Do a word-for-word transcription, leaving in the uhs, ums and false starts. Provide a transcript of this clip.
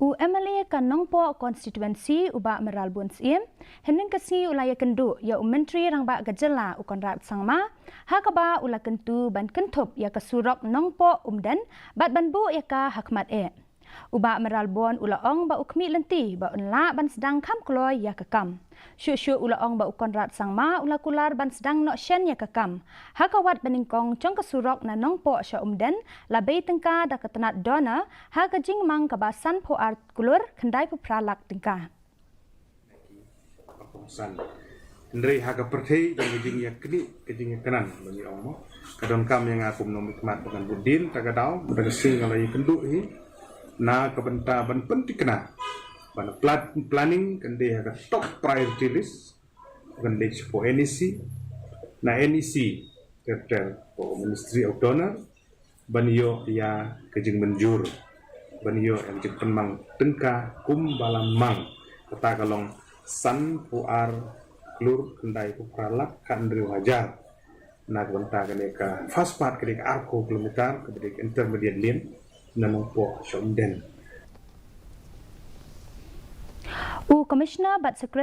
U M L A ka Nongpoh Constituency, u Bah Mayralborn Syiem, hynnin ka sngi u la ïakynduh ïa u Myntri Rangbah ka Jylla, u Conrad Sangma, ha kaba u la kyntu ban kynthup ïa ka surok Nongpoh Umden bad ban buh ïa ka ha khmat eh. U Bah Mayralborn u la ong ba u khmih lynti ba un lah ban sdang kham kloi ïa ka kam. Shuh shuh u la ong ba u Conrad Sangma u la kular ban sdang noh shen ïa ka kam. Ha ka wad banyngkong jong ka surok na Nongpoh sha Umden la bei tyngka da ka tnat DoNER ha ka jingmang kaba sanphew ar klur khyndai phew phra lak tyngka. San. Hynrei ha ka pyrthei jong ka jingïaknieh, ka jingïakynad, ba ngi ong mo, ka donkam ïa nga kum u nongmihkhmat ba ngan bud dien. Ta ka daw, ta ka sngi nga la ïakynduh hi na ka bynta ban pynthikna ba na plan-, planning kan dei ha ka top priority list, kan dei shapoh N E C, na N E C ter ter shapoh Ministry of DoNER, ban ïoh ïa ka jingmynjur, ban ïoh ïa ka jingpynmang tyngka kumba la mang. Kata ka long sanphew ar klur khyndai phew phra lak khathynriew hajar na ka bynta kane ka first part, kane ka arphew kilometer, kaba dei ka intermediate lane na Nongpoh sha Umden. U Commissioner bad Secretary